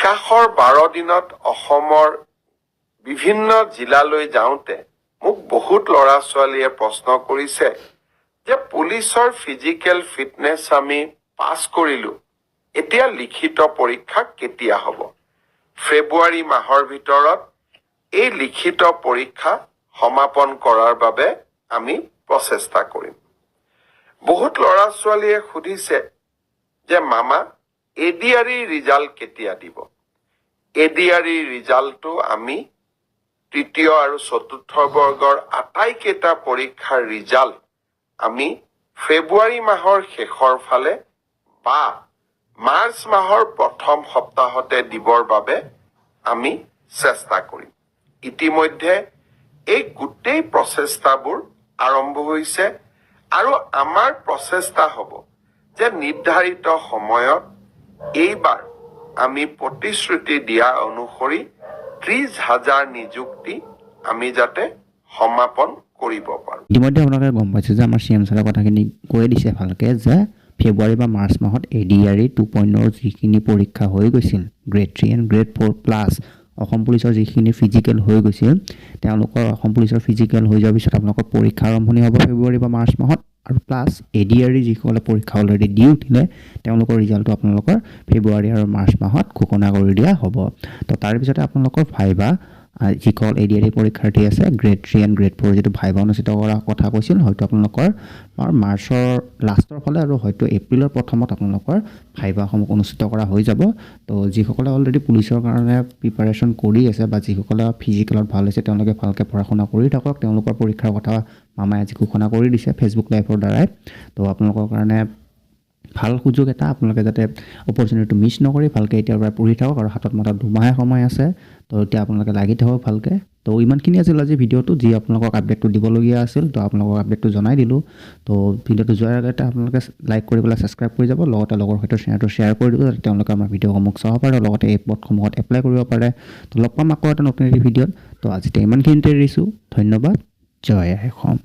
বিকাশৰ 12 দিনত অসমৰ বিভিন্ন জিলালৈ যাওঁতে মোক বহুত ল'ৰা ছোৱালীয়ে প্ৰশ্ন কৰিছে যে পুলিচৰ ফিজিকেল ফিটনেছ আমি পাছ কৰিলোঁ, এতিয়া লিখিত পৰীক্ষা কেতিয়া হ'ব? ফেব্ৰুৱাৰী মাহৰ ভিতৰত এই লিখিত পৰীক্ষা সমাপন কৰাৰ বাবে আমি প্ৰচেষ্টা কৰিম। বহুত ল'ৰা ছোৱালীয়ে সুধিছে যে মামা, এডিআৰই ৰিজাল্ট কেতিয়া দিব? এডিআৰই ৰিজাল্টটো আমি তৃতীয় আৰু চতুৰ্থ বৰ্গৰ আটাইকেইটা পৰীক্ষাৰ ৰিজাল্ট আমি ফেব্ৰুৱাৰী মাহৰ শেষৰ ফালে বা মাৰ্চ মাহৰ প্ৰথম সপ্তাহতে দিবৰ বাবে আমি চেষ্টা কৰিম। ইতিমধ্যে এই গোটেই প্ৰচেষ্টাবোৰ আৰম্ভ হৈছে আৰু আমাৰ প্ৰচেষ্টা হ'ব যে নিৰ্ধাৰিত সময়ত এইবাৰ আমি প্ৰতিশ্ৰুতি দিয়া অনুসৰি 30 হাজাৰ নিযুক্তি আমি যাতে সমাপন কৰিব পাৰোঁ। ইতিমধ্যে আপোনালোকে গম পাইছে যে আমাৰ চি এম ছাৰে কথাখিনি কৈয়ে দিছে ভালকৈ যে ফেব্ৰুৱাৰী বা মাৰ্চ মাহত এডিআৰই 2.0ৰ যিখিনি পৰীক্ষা হৈ গৈছিল, grade 3 and grade 4 plus Assam পুলিচৰ যিখিনি ফিজিকেল হৈ গৈছিল, তেওঁলোকৰ অসম পুলিচৰ ফিজিকেল হৈ যোৱাৰ পিছত আপোনালোকৰ পৰীক্ষা আৰম্ভণি হ'ব ফেব্ৰুৱাৰী বা মাৰ্চ মাহত। আৰু প্লাছ এডিআৰই যিসকলে পৰীক্ষা অলৰেডি দি উঠিলে, তেওঁলোকৰ ৰিজাল্টটো আপোনালোকৰ ফেব্ৰুৱাৰী আৰু মাৰ্চ মাহত ঘোষণা কৰি দিয়া হ'ব। তো তাৰপিছতে আপোনালোকৰ ভাইভা, যিসকল এডিআৰই পৰীক্ষাৰ্থী আছে, গ্ৰেড 3 এণ্ড গ্ৰেড 4 যিটো ভাইভা অনুষ্ঠিত কৰাৰ কথা কৈছিল, হয়তো আপোনালোকৰ মাৰ্চৰ লাষ্টৰ ফালে আৰু হয়তো এপ্ৰিলৰ প্ৰথমত আপোনালোকৰ ভাইভাসমূহ অনুষ্ঠিত কৰা হৈ যাব। তো যিসকলে অলৰেডি পুলিচৰ কাৰণে প্ৰিপাৰেশ্যন কৰি আছে বা যিসকলে ফিজিকেলত ভাল হৈছে, তেওঁলোকে ভালকৈ পঢ়া শুনা কৰি থাকক। তেওঁলোকৰ পৰীক্ষাৰ কথা মামাই আজি ঘোষণা কৰি দিছে ফেচবুক লাইভৰ দ্বাৰাই। তো আপোনালোকৰ কাৰণে ভাল সুযোগ এটা, আপোনালোকে যাতে অপৰচুনিটিটো মিছ নকৰি ভালকৈ এতিয়াৰ পৰা পঢ়ি থাকক। আৰু হাতত মাত্ৰ 2 মাহে সময় আছে। তো এতিয়া আপোনালোকে লাগি থাকক ভালকৈ। তো ইমানখিনি আছিল আজি ভিডিঅ'টো, যি আপোনালোকক আপডেটটো দিবলগীয়া আছিল। তো আপোনালোকক আপডেটটো জনাই দিলোঁ। তো ভিডিঅ'টো যোৱাৰ আগতে আপোনালোকে লাইক কৰি পেলাই ছাবস্ক্ৰাইব কৰি যাব, লগতে লগৰ সৈতে শ্বেয়াৰটো শ্বেয়াৰ কৰি দিব, যাতে তেওঁলোকে আমাৰ ভিডিঅ'সমূহ চাব পাৰে, লগতে এই পদসমূহত এপ্লাই কৰিব পাৰে। তো লগ পাম আকৌ এটা নতুন এটি ভিডিঅ'ত। তো আজি ইমানখিনিতে এৰিছোঁ। ধন্যবাদ। জয় আই অসম।